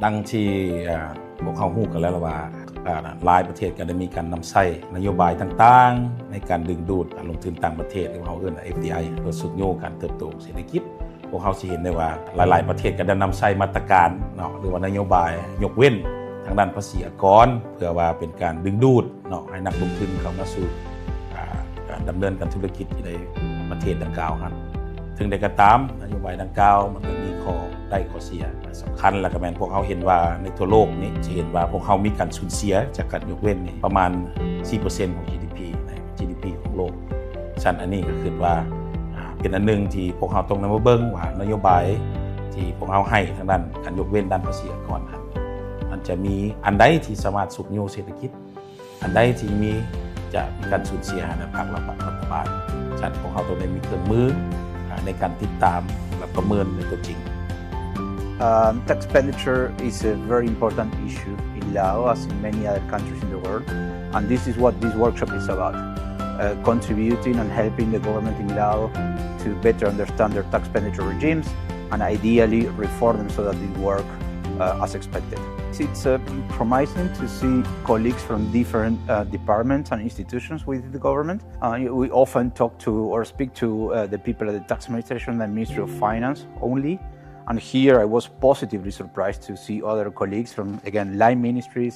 ດັ່ງທີ່ ເອີ ພວກເຮົາຮູ້ກັນແລ້ວວ່າ ເອີ ຫຼາຍປະເທດກໍໄດ້ມີການນຳໃຊ້ນະໂຍບາຍຕ່າງໆ ໃນການດຶງດູດການລົງທຶນຕ່າງປະເທດ ຫຼືວ່າເຮົາເອີ້ນວ່າ ເອັຟດີໄອ ເພື່ອຊຸກຍູ້ການເຕີບໂຕຂອງເສດຖະກິດ. ພວກເຮົາຊິເຫັນໄດ້ວ່າຫຼາຍໆປະເທດກໍໄດ້ນຳໃຊ້ມາດຕະການເນາະ ຫຼືວ່ານະໂຍບາຍຍົກເວັ້ນທາງດ້ານພາສີອາກອນ ເພື່ອວ່າເປັນການດຶງດູດ ເນາະ ໃຫ້ນັກລົງທຶນເຂົ້າມາສູ່ ອາ ການດຳເນີນການທຸລະກິດຢູ່ໃນປະເທດດັ່ງກ່າວຫັ້ນ. ເຖິງໃດກໍຕາມ, ນະໂຍບາຍດັ່ງກ່າວມັນກໍມີຂໍ້ໄດ້ຂໍ້ເສຍສຳຄັນ ແລະ ກໍແມ່ນພວກເຮົາເຫັນວ່າໃນທົ່ວໂລກນີ້ ຈະເຫັນວ່າພວກເຮົາມີການສູນເສຍຈາກການຍົກເວັ້ນນີ້ປະມານສີ່ເປີເຊັນຂອງຈີດີພີ ໃນຈີດີພີຂອງໂລກ. ສະນັ້ນ ອັນນີ້ກໍຄິດວ່າ ອາ ເປັນອັນໜຶ່ງທີ່ພວກເຮົາຕ້ອງນຳມາເບິ່ງວ່ານະໂຍບາຍທີ່ພວກເຮົາໃຫ້ທາງດ້ານການຍົກເວັ້ນດ້ານພາສີອາກອນຫັ້ນ ມັນຈະມີອັນໃດທີ່ສາມາດຊຸກຍູ້ເສດຖະກິດ ອັນໃດທີ່ມີ ຈະມີການສູນເສຍໃຫ້ແກ່ພັກ ແລະ ລັດຖະບານ. ສະນັ້ນ ພວກເຮົາຕ້ອງໄດ້ມີເຄື່ອງມື ອາ ໃນການຕິດຕາມ ແລະ ປະເມີນໃນຕົວຈິງ. Um, tax expenditure is a very important issue in Laos, as in many other countries in the world, and this is what this workshop is about, uh, contributing and helping the government in Laos to better understand their tax expenditure regimes and ideally reform them so that they work, uh, as expected. It's, uh, promising to see colleagues from different, uh, departments and institutions within the government. Uh, we often talk to or speak to, uh, the people at the tax administration and the Ministry of Finance only. And here I was positively surprised to see other colleagues from, again, line ministries,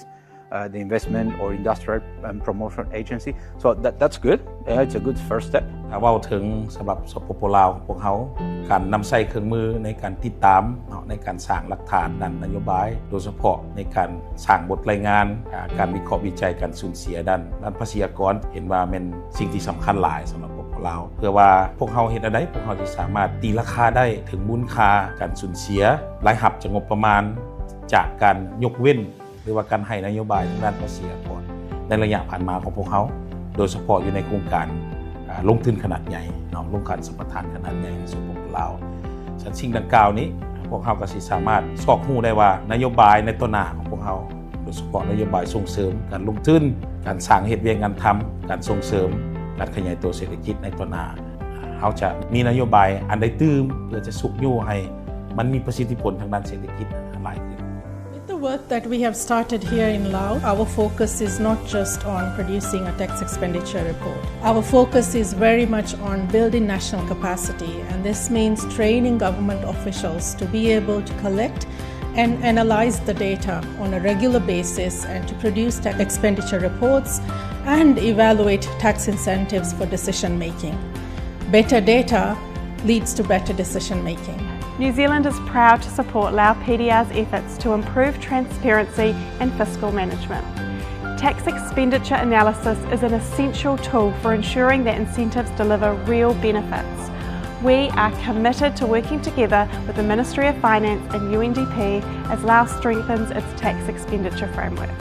uh, the Investment or Industrial, um, Promotion Agency. So that, that's good. Uh, it's a good first step. ຖ້າເວົ້າເຖິງສຳລັບ ສປປ ລາວ ຂອງພວກເຮົາ ການນຳໃຊ້ເຄື່ອງມືໃນການຕິດຕາມເນາະ ໃນການສ້າງຫຼັກຖານດ້ານນະໂຍບາຍ ໂດຍສະເພາະໃນການສ້າງບົດລາຍງານ ອາ ການວິເຄາະວິໄຈການສູນເສຍດ້ານ ດ້ານພາສີອາກອນ ເຫັນວ່າແມ່ນສິ່ງທີ່ສຳຄັນຫຼາຍສຳລັບ ສປປ ລາວ ເພື່ອວ່າພວກເຮົາເຮັດແນວໃດ ພວກເຮົາຈະສາມາດຕີລາຄາໄດ້ເຖິງມູນຄ່າການສູນເສຍ ລາຍຮັບຈາກງົບປະມານ ຈາກການຍົກເວັ້ນ ຫຼືວ່າການໃຫ້ນະໂຍບາຍທາງດ້ານພາສີອາກອນ ໃນໄລຍະຜ່ານມາຂອງພວກເຮົາ ໂດຍສະເພາະຢູ່ໃນໂຄງການ ອາ ລົງທຶນຂະໜາດໃຫຍ່ເນາະ ໂຄງການສຳປະທານຂະໜາດໃຫຍ່ໃນ ສປປ ລາວ. ສະນັ້ນ ສິ່ງດັ່ງກ່າວນີ້ ພວກເຮົາກໍຊິສາມາດຊອກຮູ້ໄດ້ວ່ານະໂຍບາຍໃນຕໍ່ໜ້າຂອງພວກເຮົາ ໂດຍສະເພາະນະໂຍບາຍສົ່ງເສີມການລົງທຶນ, ການສ້າງເຫດວຽກງານທຳ, ການສົ່ງເສີມການຂະຫຍາຍຕົວເສດຖະກິດໃນຕໍ່ໜ້າ, ເຮົາຈະມີນະໂຍບາຍອັນໃດຕື່ມ ເພື່ອຈະຊຸກຍູ້ໃຫ້ມັນມີປະສິດທິຜົນທາງດ້ານເສດຖະກິດຫຼາຍຂຶ້ນ. With the work that we have started here in Laos, our focus is not just on producing a tax expenditure report. Our focus is very much on building national capacity, and this means training government officials to be able to collect and analyze the data on a regular basis and to produce tax expenditure reports and evaluate tax incentives for decision making. Better data leads to better decision making. New Zealand is proud to support Lao P D R's efforts to improve transparency and fiscal management. Tax expenditure analysis is an essential tool for ensuring that incentives deliver real benefits. We are committed to working together with the Ministry of Finance and U N D P as Laos strengthens its tax expenditure framework.